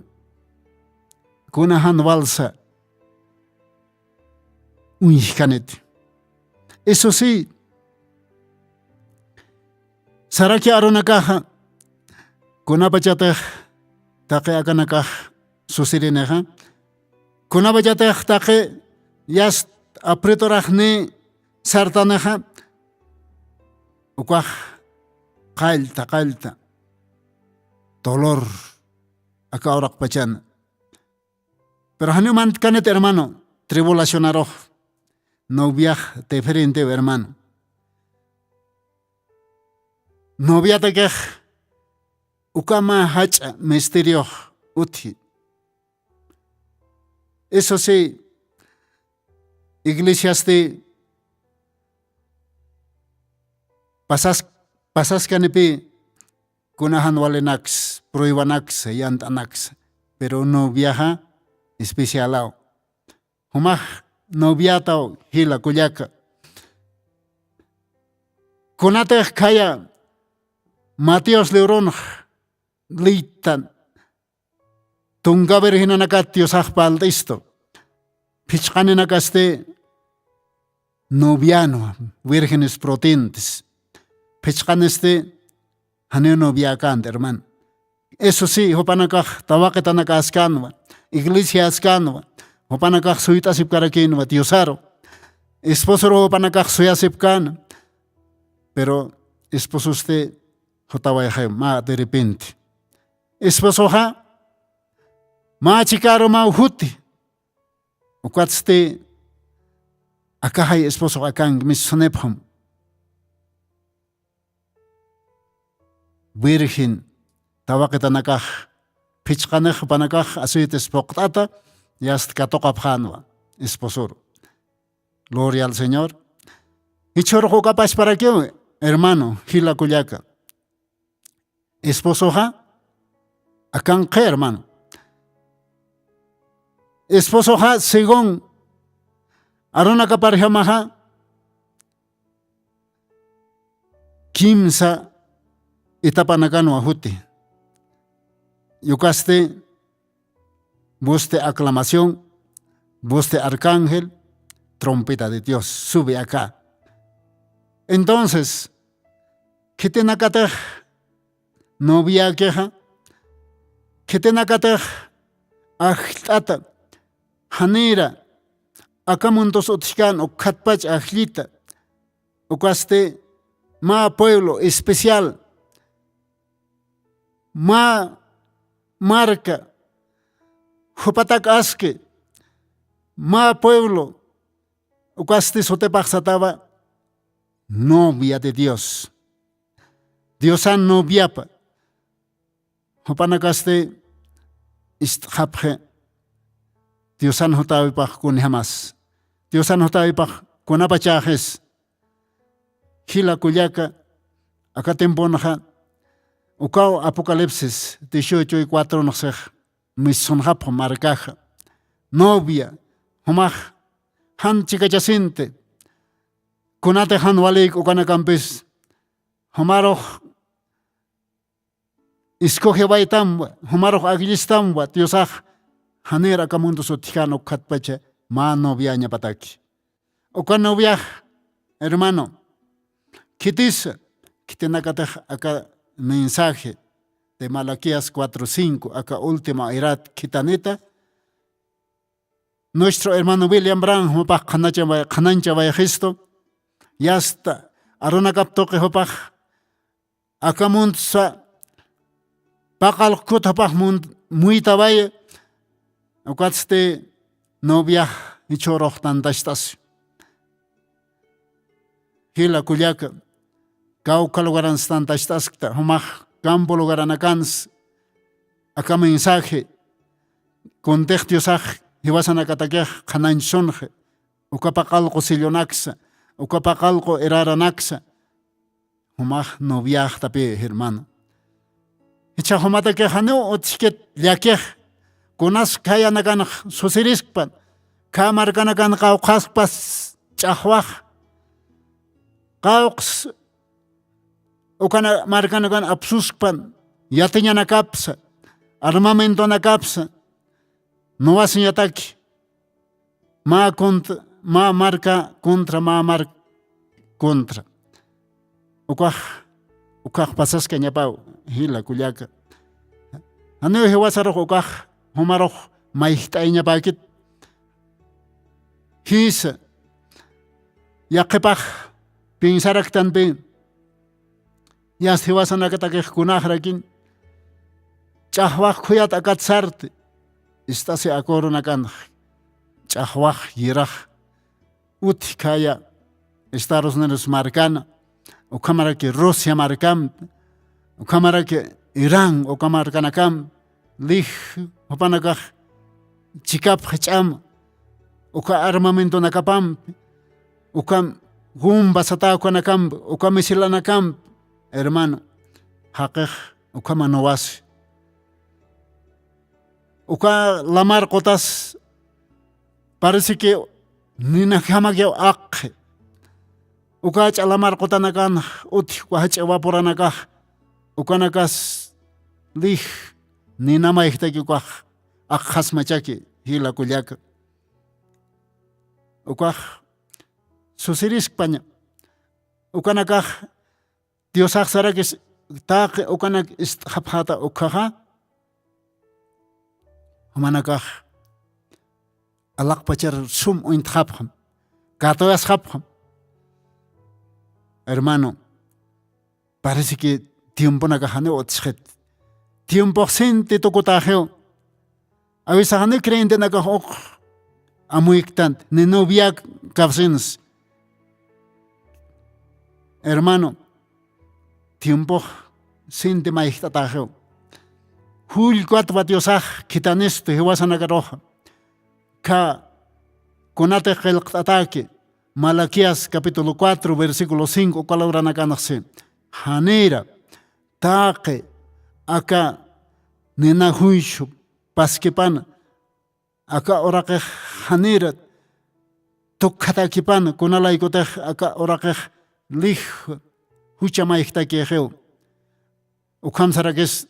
kuna jan walsa uñjkaniti. Eso sí, saraki arunakaxa, kunapachatix taqi akanakax sucedinixa, kunapachatix taqi yast apreturaxni sartanixa, ukax qallta, qallta dolor aka uraqpachana. Pero janiw mantkanit, hermano, tribulacionarux. Noviax diferentew, hermano. Noviatakix ukama jach'a misteriox utji. Eso sí, iglesiasti pasas-, pasaskanipi kuna jan walinaksa, pruebanaksa, yant'anaksa. Pero noviaxa especialaw. Jumax noviataw, jila kullaka. Kunatix khaya Mateos libronx liytan tunka virgenanakat Diosax parlt'istu. Phichqaninakasti novianwa, vírgenes prudentes. Phichqanisti janiw noviäkänti, hermano. Eso sí, jupanakax tawaqitanakäskänwa, iglesiäskänwa, jupanakax suyt'asipkarakïnwa Diosaru. Esposoru jupanakax suyasipkäna. Pero espososti jutawayxay mä de repente. Esposoxa mä chikärumaw juti. Ukatsti akaxay esposox akanki, mis sunipxam. Virgen tawaqitanakax, phichqanix jupanakax aceites puqt'ata, yast katuqapxänwa esposoru. Gloria al Señor. Jichhürux uka pachparakiw, hermano, jila kullaka. Esposoxa akanqhi, hermano. Esposoxa según arunakaparjamaxa kimsa etapanakanwa juti. Ukasti voz de aclamación, voz de arcángel, trompeta de Dios, sube acá. Entonces, khitinakatix noviäkixa, khitinakatix ajllt'ata, janïra aka muntos utjkän ukkhatpach ajllita, ukasti mä pueblo especial, mä marka, jupatak aski, mä pueblo, ukasti sutipax satawa novia de Dios. Diosan noviapa. Jupanakasti ist'xapxi Diosan jutäwipax kunjamas. Diosan jutäwipax kunapachäxis. Jila kullaka, aka tiemponxa ukaw Apocalipsis dieciocho y cuatro nxsix missunxapxi markaxa. Novia, jumax jan chikachasinti, kunatix jan walïk ukanakampis, jumarux escogiwaytamwa, jumarux akllistamwa, Diosax janïr aka muntos utjkän ukkhatpacha mä noviañapataki. Uka noviax, hermano, khitisa, khitinakatix aka mensaje de Malaquías cuatro cinco, aka último erat khitanita, nuestro hermano William Branham jupax qhanachawa-, qhananchawayxistu, yasta arunakap tuqi jupax aka muntsa paqallqkut jupax mun-, muytaway, ukatsti noviax jichhürux tantacht'asi. Jila kullaka, kawkha lugaransa tantacht'askta, jumax campo lugaranakansa aka mensaje kuntix Diosax jiwasanakatakix qhanañchsunxi, uka paqallqu sellonaksa, uka paqallqu eraranaksa, jumax noviaxtapï, hermano. Jichha jumatakix janiw utjkit llakix, kunas khayanakanx susiriskpan, khä markanakan qawqhaskpas ch'axwax, qawqhs uka markanakan apsuskpan, yatiñanakapsa, armamentonakapsa, nuwasiñataki mä cont-, mä marka contra, mä mark contra. Ukax, ukax pasaskañapaw, jila kullaka. Janiw jiwasarux ukax jumarux mayjt'ayañapäkit. Jisa, yaqhipax piensaraktanpï, yast jiwasanakatakix kunaxarakin, ch'axwax khuyat akat sarti, ist'asi aka urunakanx ch'axwax yirax utji khaya Estados Unidos markana, ukhamaraki Rusia markampi, ukhamaraki Irán uka markanakampi, lij jupanakax chikapx ch'am uka armamentonakapampi, uka bomba satäkanakampi, uka misilanakampi, hermano, jaqix ukhama nuwasi. Uka lamar qutas parece que ninajamakiw aqxi. Uka jach'a lamar qutanakan utji uka jach'a vaporanakax, ukanakas lij nina mayjtaki ukax aqxasmachaki jila kullaka. Ukax susiriskpaña. Ukanakax Diosax sarakis taqi ukanak ist'xapxäta ukkhaxa, jumanakax alaqpachar sum uñtxapxam, katuyasxapxam. Hermano, parece que tiemponakax janiw utjxit. Tiempox sinti tukutäxiw. A veces janiw creyentenakax uk amuyktant, ni noviak kapsins. Hermano, tiempox sinti mayjt'atäxiw. Jullkatwa Diosax khithanistu jiwasanakaruxa. Kha kunatix qillqt'atäki, Malaquías capítulo cuatro, versículo cinco, uka lurakanx si. Janira, taqi, aka nina juicio paskipana, aka uraqix janira tukjatäkipana, kunalaykutix aka uraqix lij jucha mayjtakixiw. Ukham sarakis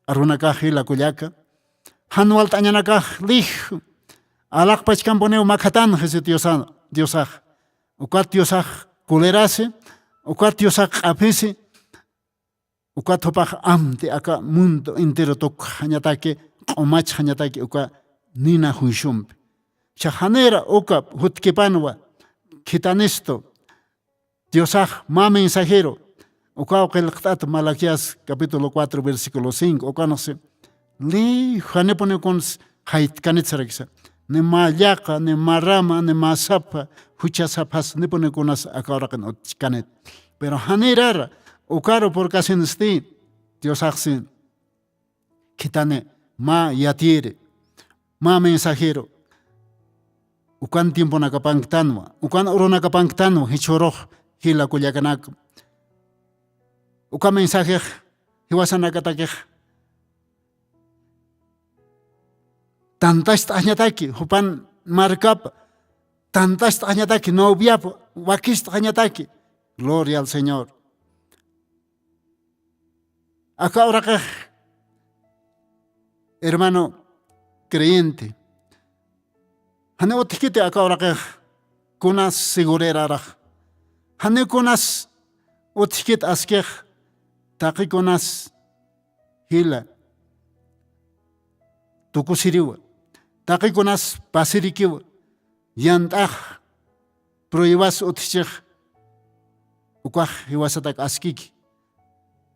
arunakax jila kullaka. Jan walt'añanakax lij alaqpachkampuniw makhatanxi si Diosa-, Diosax. Ukat Diosax colerasi, ukat Diosax q'aphisi, ukat jupax amti aka mundo entero tukjañataki, q'umachxañataki uka nina juiciompi. Jichhax janira uka jutkipanwa khithanistu Diosax mä mensajero, ukaw qillqt'at Malaquías capítulo cuatro, versículo cinco, ukanxsi, lij janipuniw kuns jaytkanit sarakisa. Ni mä llaqa, ni mä rama, ni mä sapha, jucha sapha, nipuniw kunas aka uraqin utjkanit. Pero janirara, ukaru purkasinsti, Diosaxsi khithani mä yatiyiri, mä mensajero, ukan tiemponakapanktanwa, ukan urunakapanktanwa, jichhürux jila kullakanaka. Uka mensajex jiwasanakatakix tantacht'añataki, jupan markap tantacht'añataki, noviap wakist'añataki. Gloria al Señor. Aka uraqix, hermano creyente, jani utjkiti aka uraqix kunas segurerarax. Jani kunas utjkit askix taqi kunas jila tukusiriwa, taqi kunas pasirikiwa, yant'ax pruebas utjchix, ukax jiwasatak askiki.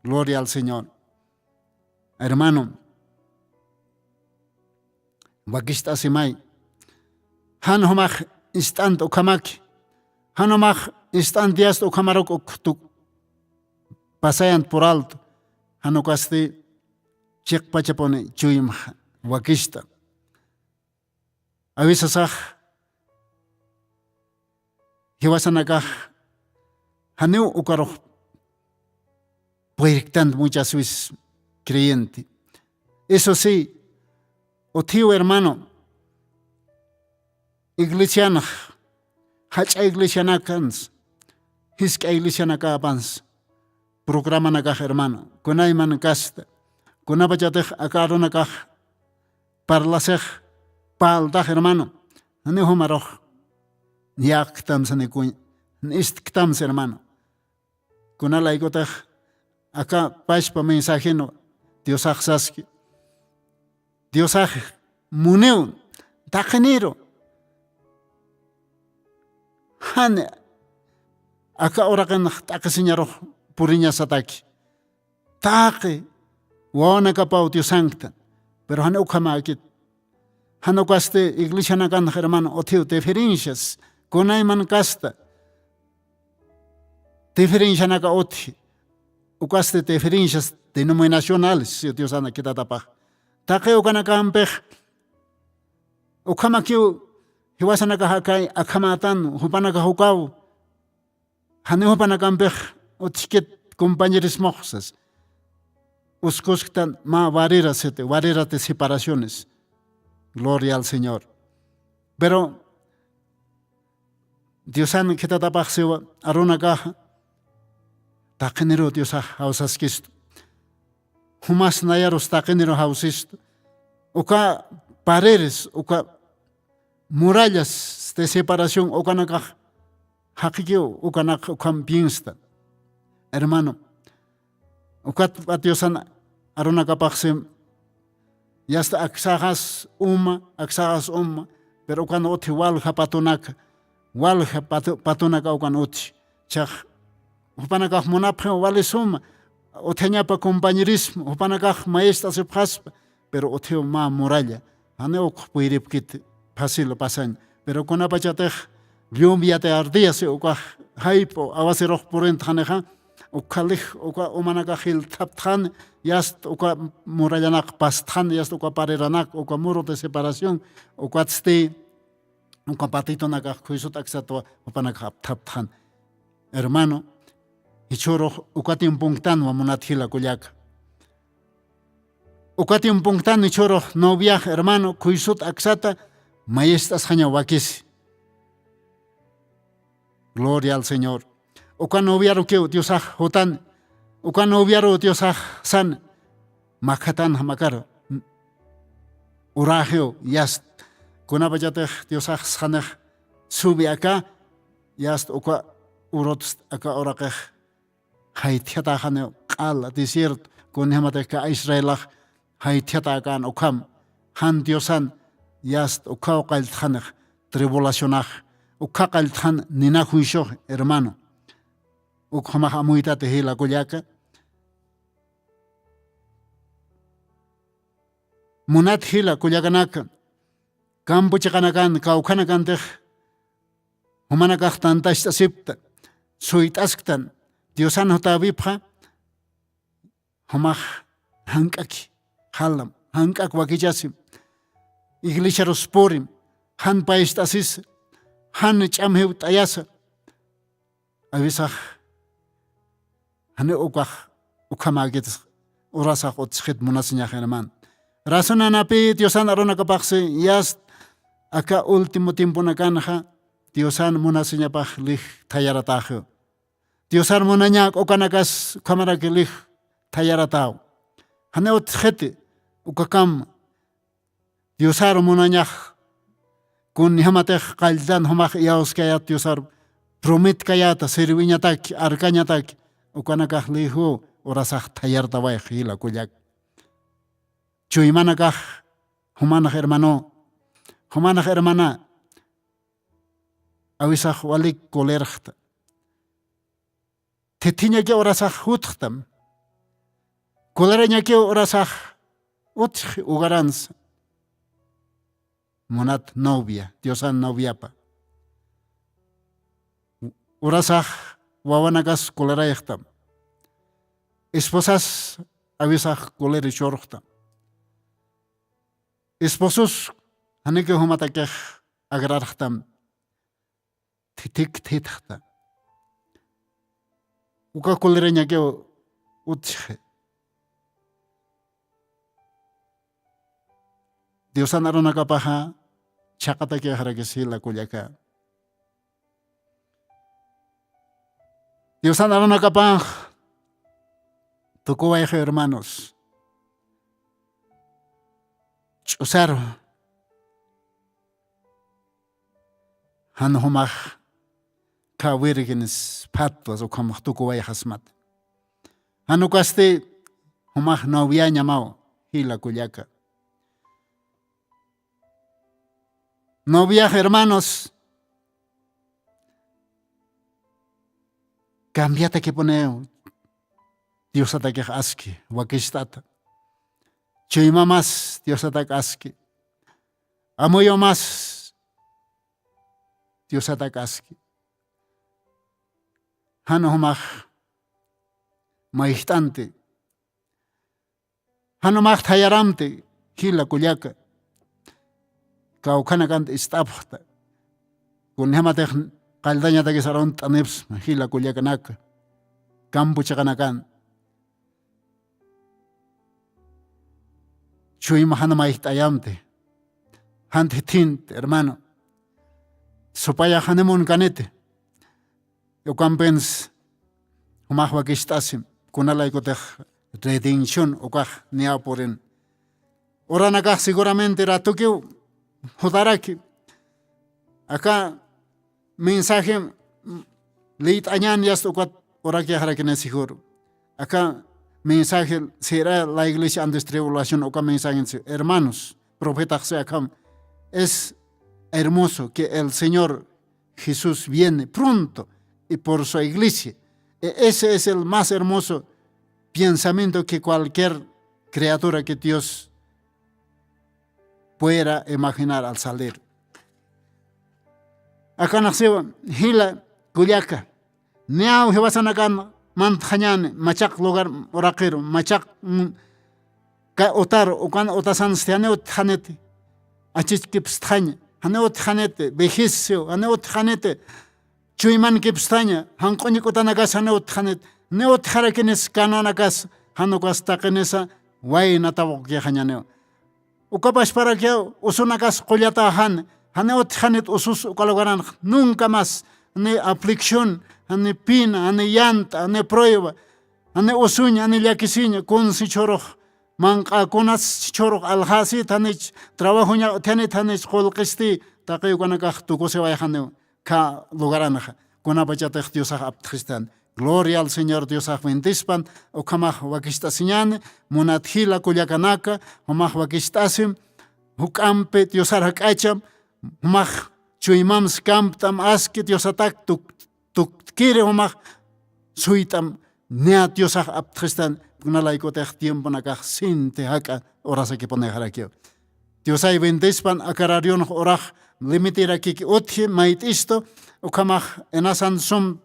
Gloria al Señor. Hermano, wakist'asimay. Jan jumax ist'ant ukhamaki. Jan jumax ist'antiyast ukhamaruk uk tuk pasayant por alto. Jan ukasti chiqpachapuni chuymxa wakist'a. A veces jiwasanakax janiw ukarux puerktant muchas veces creyente. Eso sí, utjiw hermano, iglesianx, jach'a iglesianakans, jisk'a iglesianakapans, programanakax hermano, kunayman kasta, kunapachatix aka arunakax parlasix, parltax hermano, janiw jumarux, ni aktamsa ni kuñ, ni istktamsa hermano. Kunalaykutix aka pachpa mensajenwa Diosax saski. Diosax muniw taqiniru. Jan aka uraqinx t'aqhisiñarux puriñasataki. Taqi wawanakapaw Diosanktan. Pero jan ukhamäkit. Jan ukasti iglesianakanx, hermano, utjiw diferencias, kunayman kasta diferencianaka utji, ukasti diferencias denominacionales, si Diosana khitatapax. Taqi ukanakampix ukhamakiw jiwasanakax akay akhamätan, jupanakax ukaw. Janiw jupanakampix utjkit compañerismox sas. Uskusktan mä barrera siti, barrera de separaciones. Gloria al Señor. Pero Diosan khitatapax siwa, arunakaxa taqiniru Diosax jawsaskistu. Jumas nayarus taqiniru jawsistu. Uka paredes, uka murallas de separación ukanakax jaqikiw, ukanakax ukham pienstan. Hermano, ukat Diosan arunakapaxsim, yasta aksaxas uma, aksaxas uma, pero ukan utji walja patunaka, walja patu-, patunaka ukan utji. Chax jupanakax munapxi wali suma, utjañapa compañerismo, jupanakax mayist'asipxaspa, pero utjiw mä muralla, janiw ukx puyripkit fácil pasañ. Pero kunapachatix lluvia de ardilla si ukax jayp'u awasirux purintxanixa, ukxalix uka umanakax jilthaptxani, yast uka murallanak pastxani, yast uka pareranak, uka muro de separación, ukatsti uka patitunakax khuysut aksatwa jupanakax apthaptxani. Hermano, jichhürux uka tiemponktanwa munat jila kullaka. Uka tiemponktan jichhürux noviax, hermano, khuysut aksata mayist'asxaña wakisi. Gloria al Señor. Uka noviarukiw Diosax jutan, uka noviaru Diosax san, makhatan jamakar, uraxiw, yast. Kunapachatix Diosax sanix subi aka, yast uka urutst aka uraqix jaytjataxaniw q'ala desierto, kunjämatix ka Israelax jaytjatakan ukham, jan Diosan, yast ukhaw qalltxanix tribulacionax, ukha qalltxan nina juiciox, hermano. Ukxamax amuytati jila kullaka. Munat jila kullakanaka, campo chiqanakan, kawkhanakantix jumanakax tantacht'asipta, suyt'asktan, Diosan jutäwipxa, jumax jank'aki jalam, jank'ak wakichasim, iglesiarus purim, jan payist'asisa, jan ch'am jiwt'ayasa, awisax janiw ukax ukhamäkit urasax utjxit munasiñax, hermano. Razonanapï Diosan arunakapaxsi yast aka último tiemponakanxa Diosan munasiñapax lij thayaratäxiw. Diosar munañak ukanakas ukhamaraki lij thayaratäw. Janiw utjxiti ukakam Diosar munañax, kunjämatix qalltan jumax iyawskayät Diosar prometkayäta, serviñataki, arkañataki, ukanakax lijuw urasax thayartawayxi jila kullak. Chuymanakax, jumanax hermano, jumanax hermana, awisax walik colerxta. Thithiñakiw urasax jutxtam. Colerañakiw urasax utjxi ugaransa. Munat novia, Diosan noviapa. Urasax wawanakas colerayxtam. Esposas awisax colera churxtam. Esposos janikiw jumatakix agrarxtam. Thithik thithxta. Uka colerañakiw utjxi. Diosan arunakapaxa chhaqatakixarakis jila kullaka. Diosan arunakapax tukuwayxi hermanos. Ch'usar jan jumax khä virgenes phatwas ukhamax tukuwayxasmat. Jan ukasti jumax noviañamaw jila kullaka. Noviax hermanos, cambiatakipuniw. Diosatakix aski wakicht'ata. Chuymamas Diosatak aski. Amuyu mas Diosatak aski. Jan jumax mayjt'anti. Jan jumax thayaramti, jila kullaka. Kawkhanakanti ist'apxta. Kunjämatix qalltañatakis arunt'anipsma, jila kullakanaka. Campo chiqanakan. Chuyma jan mayjt'ayamti. Jan jithinti, hermano. Supaya jan munkaniti. Ukampins jumax wakicht'asim, kunalaykutix redención ukax niyaw purin. Uranakax seguramente ratukiw jutaraki. Aka mensaje liyt'añan yasta ukat urakiyaxarakini seguro. Aka mensaje será la iglesia antes tribulación, uka mensaje, hermanos, profetaxsi akham. Es hermoso que el Señor Jesús viene pronto y por su iglesia. E-, ese es el más hermoso pensamiento que cualquier criatura que Dios pueda imaginar al salir. Akanaxsiwa, jila kullaka. Niyaw jiwasanakan mantxañani, machaq lugar uraqiru, machaq, mm, ka utaru, ukan utasansti janiw utjaniti. Achichkipstxaña, janiw utjaniti, vigicio, janiw utjaniti. Chuymankipstaña, jan q'uñik'utanakas janiw utjaniti. Niw utjarakinis kananakas, jan ukas taqinisa, wayna tawqukixañaniw. Ukapachparakiw usunakas qullataxani, janiw utjaniti usus uka lugaranx, nunca más, ni aflicción, ni pena, ni llanta, ni prueba, ni usuña, ni llakisiña, kunsi chhurux manq'a, kunasi chhurux aljäsit, janich trabajoña utjanit, janich qullqisti, taqi ukanakax tukusiwayxaniw. Kha lugaranxa, kunapachatix Diosax aptxistan. Gloria al Señor, Diosax bendispan, ukhamax wakicht'asiñani, munat jila kullakanaka, jumax wakicht'asim, juk'ampi Diosar jak'acham, jumax chuymamsi kampt'am aski Diosatak tuk-, tukkiri jumax suyt'am, niya Diosax aptxistan, kunalaykutix tiemponakax sinti jak'a horasakipunixarakiw. Diosay bendispan, aka rarionx urax limitirakiki utji, mayt'istu, ukhamax inasan sum,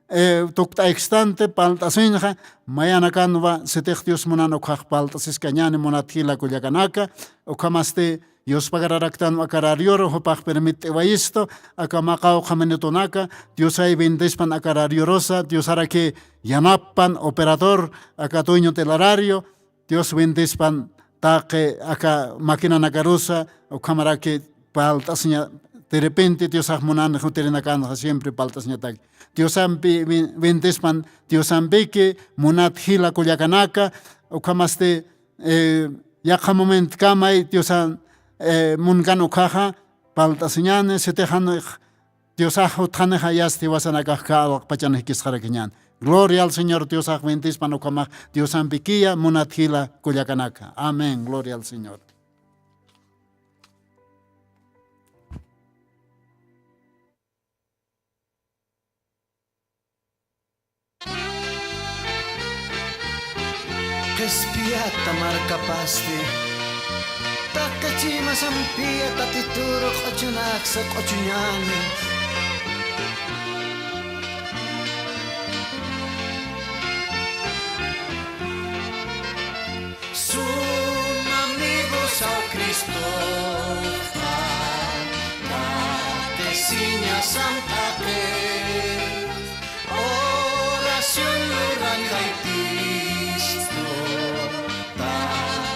eh, tukt'aykstanti, palt'asiñxa, mayanakanwa, sitix Dios munan ukhax palt'asiskañani munat jila kullakanaka, ukhamasti, Yuspagararaktan aka rarioru, jupax permitt'iwayistu, aka maqaw qhaminutunaka, Diosay bendispan aka rariorusa, Diosaraki yanappan, operador, aka dueño del horario, Dios bendispan taqi aka maquinanakarusa, ukhamaraki palt'asiña, de repente Diosax munan jutirinakanxa siempre palt'asiñataki. Diosampi ben-, bendispan, Diosampiki munat jila kullakanaka, ukhamasti, eh, yaqha momentkamay Diosan, eh, munkan ukhaxa, palt'asiñani, sitix janix Diosax utjanixa yasti jiwasanakax kawkpachan jikisxarakiñan. Gloria al Señor, Diosax bendispan ukhamax Diosampikiya munat jila kullakanaka. Amén, gloria al Señor. Qhispiyata markapasti, taqi chima sampiya Tatituru q'uchunaksa q'uchuñani. Suma amigosaw Cristoxa, taqisiñasam taqi oración lurankaytistu, ta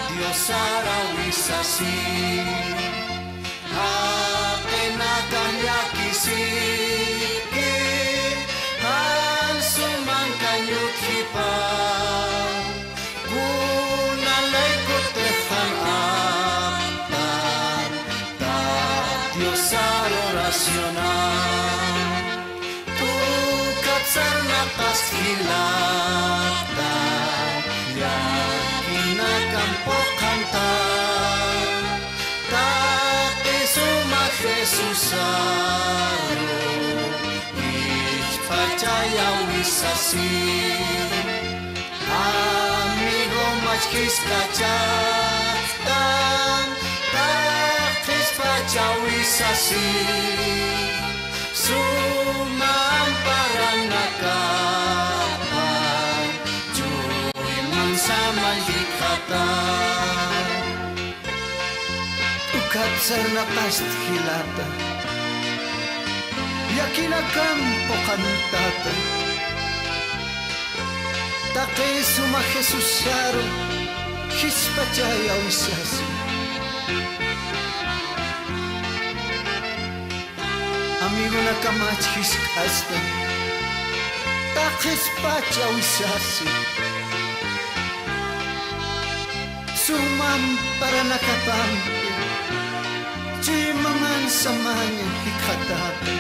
Diosar awisasi. Jaqinakam llakisipki, jan sumankañ utjipa, kunalaykutix jan aptan, ta Diosar oracionan. Tukat sarnaqas jilata, llakinakam phuqhanta, taqi suma Jesusaru, jichhpachay awisasi. Amigo machkhiskachastan, taqispa Chawisasi, suma amparanakapan, chuyman saman jikxata. Ukat sarnaqast jilata, llakinakamp puqantata. Taqi suma Jesusaru jispachay awisasi. Amigonakamach jisk'asta, taqi jispach awisasi. Suma amparanakapampi, chuyman samaña jikxatäpi.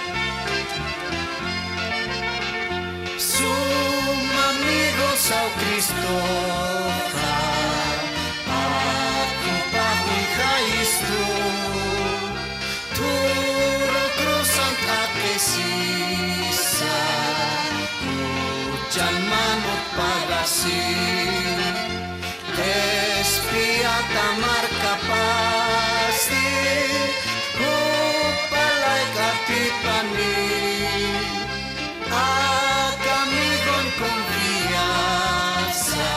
Suma amigosaw Cristoxa, akupax wijayistu. Turu cruzan t'aqhisisa, juchan manut pagasi. Qhispiyata markapasti, jupa layk atipani. Aka amigon confianza,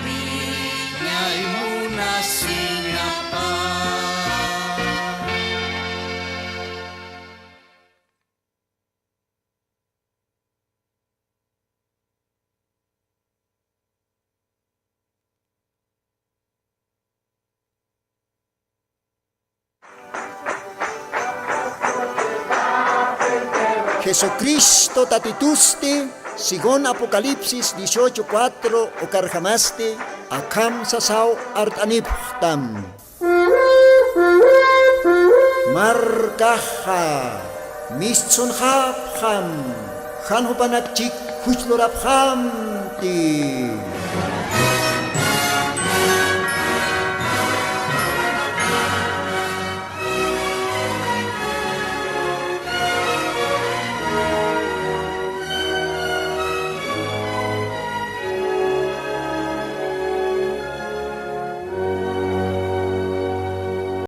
wiñay munasiñapa. Jesucristo Tatitusti, según Apocalipsis dieciocho cuatro ukarjamasti, akham sasaw art'anipxtam. Markaxa mistsunxapxam, jan jupanakchik juch lurapxamti.